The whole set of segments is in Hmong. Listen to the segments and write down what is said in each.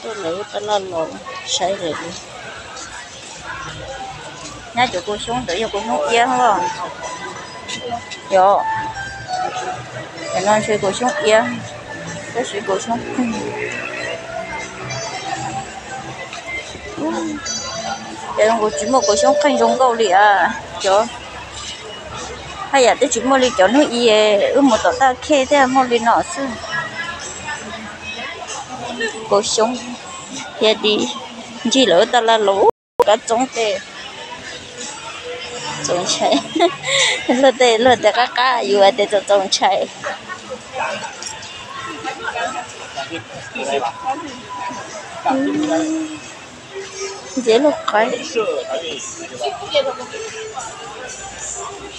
Lawv tab laj los saib lawm. Nyab cov kaus xyoob ntawd yog kaus xyoob iab los? Yog, cov no ntshe kaus xyoob iab, tab sis kaus xyoob qeeg. Ces kuv tsis muaj kaus xyoob qeeg zoo nkauj li as. Cov haj yam twb tsis muaj li cov hnub i wb mus tom Taj Khej thiaj muaj li no xwb. Kaus xyoob thiab di, ncig lawv tab laj los kab txoob tej. Txaus ntshai. Luag tej luag tias qab qab, yus hais tias txaus txaus ntshai. Ntxiv lub qaib.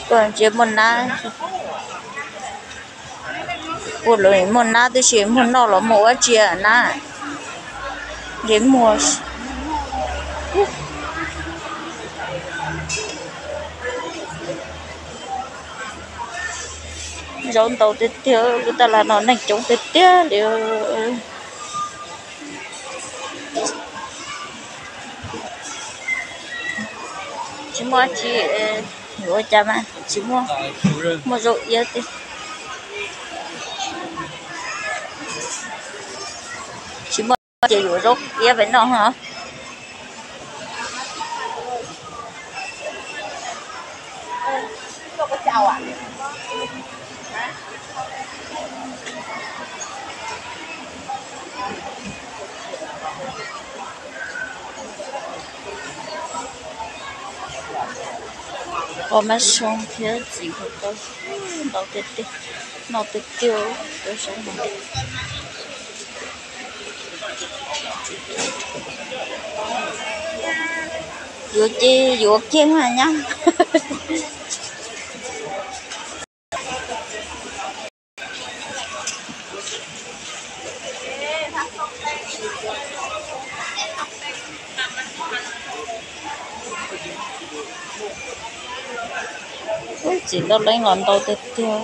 Koj ntsia muaj nab. Ua luaj, muaj nab tib si, muaj noj los muaj ua tsi nab. Ntshe muaj. Zaub ntau tiag tiag, lub taj laj no neeg coob tiag tiag li. Tsis muaj tsi, yuav ua cas mas tsis muaj, muaj zaub iab tiag. Tsis muaj ces yuav zaub iab pem no ho. Qos mab soo thiab txiv hluas nkauj ntau tiag tiag, no tiag tiag, rau saib no. Yuav ces yuav kiag mas nyab. Ub, txiv ntau leej los ntau tiag tiag.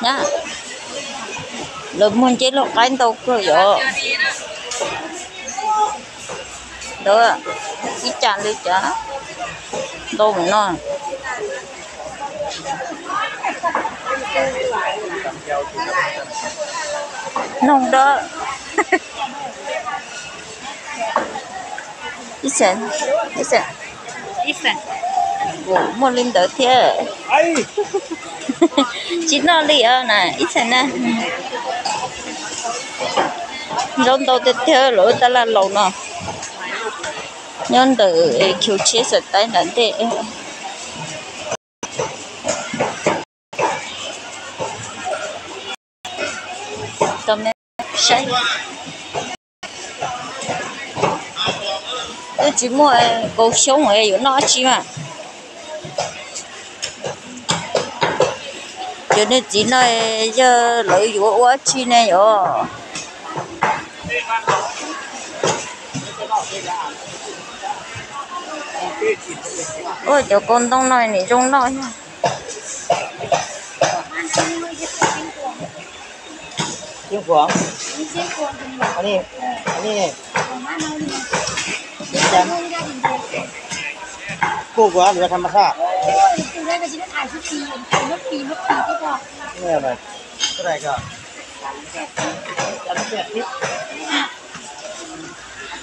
Nyab, lawv muag nceb lub qaib ntau kawg yom. Ntawd ib cas li cas ntau no. Noog dab. Ib xeem, ib xeem. Kuv muaj li ntawd thiab. Tsis noj li os na, ib xeem na. Zaub ntau tiag tiag lawm, tab laj laus no. Nyob ntawm khiv tsheb xav taib nram ntej. Tom me saib. Twb tsis muaj kaus xyoob yuav noj dab tsi mas. Cov niag txiv no yog lawv yuav ua dab tsi ne yom? Ua cov kaus ntoo no nim zoo noj thiab.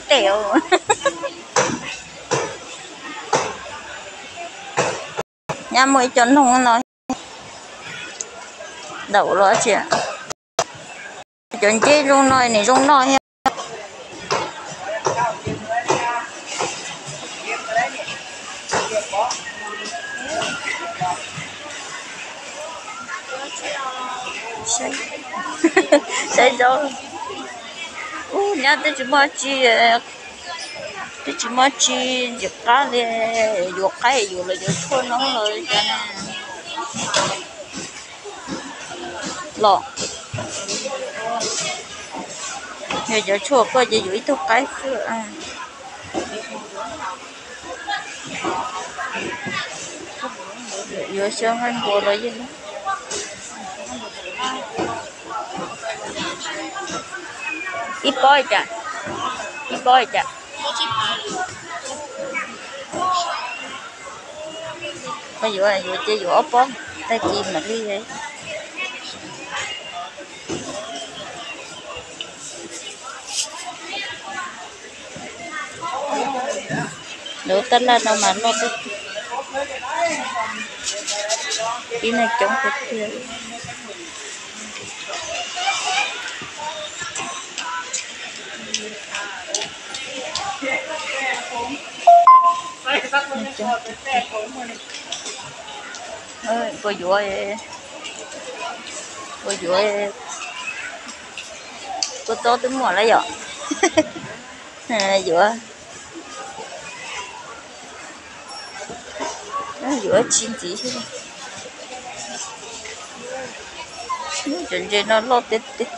Tes, nyab muaj ib co noog no. Daum los tsis, cov nceb zoo no nim zoo noj thiab. Saib zaub. Ub, nyab twb tsis muaj tsi, twb tsis muaj tsi ntxim qab li, yuav qaib yuav los yuav tshuaj no los cas na. Los, Cov tshuaj koj ces yuav ib tug qaib xwb. Yuav xyov nqaij npua los yeej ib pob cas, ib pob cas. Yuav, yuav ces yuav ob pob, tag kis mam li. Lawv tab laj no mas loj tiag, ib neeg coob tiag tiag. Puas yuav, puas yuav, kua txob twb muaj lawm yom. Yuav, yuav tsis ntxiv. Cov ntses no loj tiag tiag.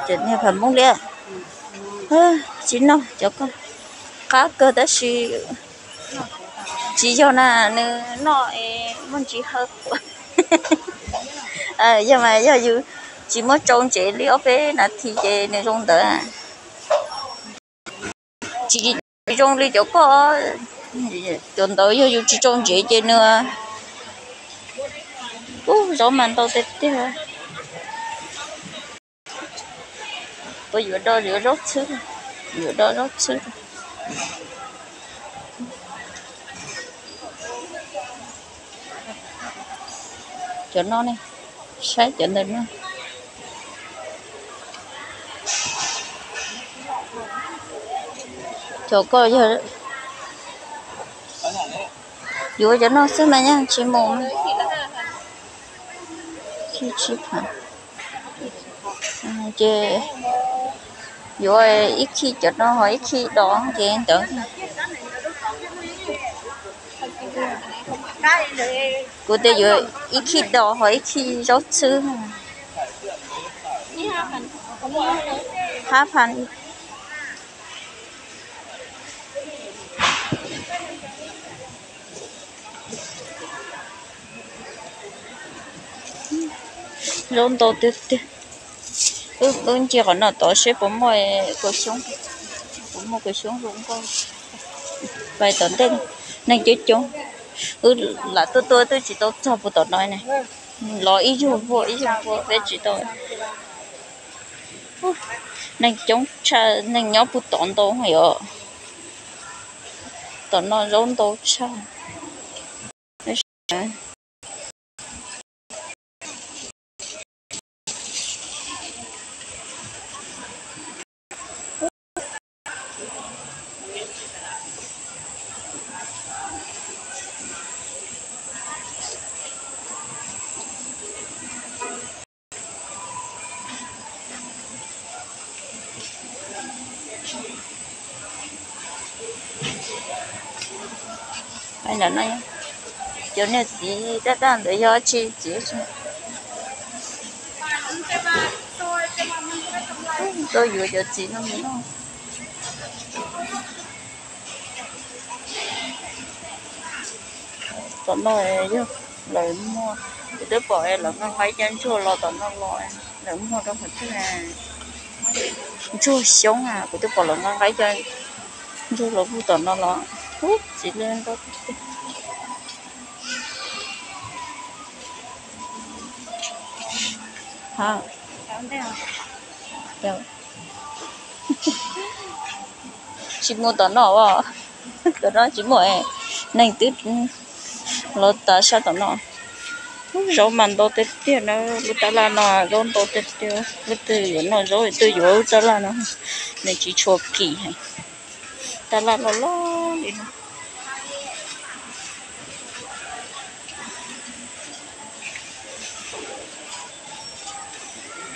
Cov niag pham Hmoob Liab, tsis noj cov ko, qab kawg tab sis tsis yog na, nws noj es muaj ntsis haw. Yog mas yog yus tsis muab tsau ntsev li ob peb nas this ces nws zoo ntawd. Tsis zoo li cov ko, cov ntawd yog yus tsis tsau ntsev ces nws, ub, zaub mas ntau tiag tiag. Puas yuav do yuav zaub txhwb, yuav do zaub txhwb. Cov no ne, saib cov ntawm no. Cov ko yog, yuav cov no xwb mas yeej tsis mus. Khij tsib phav, ces yuav ib khij cov no ho ib khij do ces ntawd. Kuv tias yuav ib khij do ho ib khij zaub txhwb. Hab phav. Zaub ntau tiag tiag. Wb ntsia qhov no tod seb puas muaj kaus xyoob, puas muaj kaus xyoob zoo nkauj. Pais tom ntej neeg coob coob, wb lam tuaj tuaj twb tsis tau txog puag tom no ne. Los ib zaug vuag ib zaug vuag peb tsis tau. Neeg coob tshaj, neeg nyob puag tom ntau yom. Tom no zaub ntau tshaj. Ntawm no, cov niag txiv daj daj ntawd yog tsis txiv, tau yuav cov txiv no mus noj. Tom no yog lawv muag, kuv twb pom lawv nqa nqaib cov ntsuag los tom no los, lawv muag rau qhov twg, ntsuag xyoob a, kuv twb pom lawv nqa nqaib cov ntsuag los puag tom no los, txiv li ntau tiag. Tsis mus tom no, tom no tsis muaj neeg twb los tas sab tom no. Zaub mas ntau tiag tiag na, lub tab laj no zaub ntau tiag tiag, leej twg yuav noj zaub twg yuav lub tab laj no, nws tsis tshua kim heev. Tab laj loj loj li no.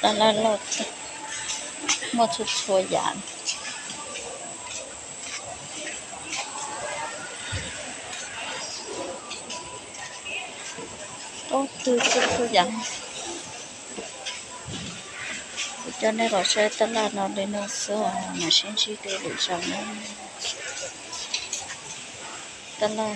Tab laj loj, muaj txhua txhua yam. Ub, twb txhua txhua yam. Kuv coj nej los saib tab laj no li no xwb, mam sib ntsib dua lwm zaus na. Tab laj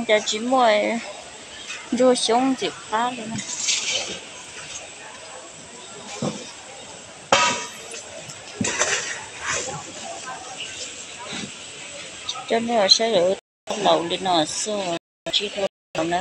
cas tsis muaj ntsuag xyoob ntxim qab li na. Coj nej los saib lawv laus li no xwb, tsis dua na.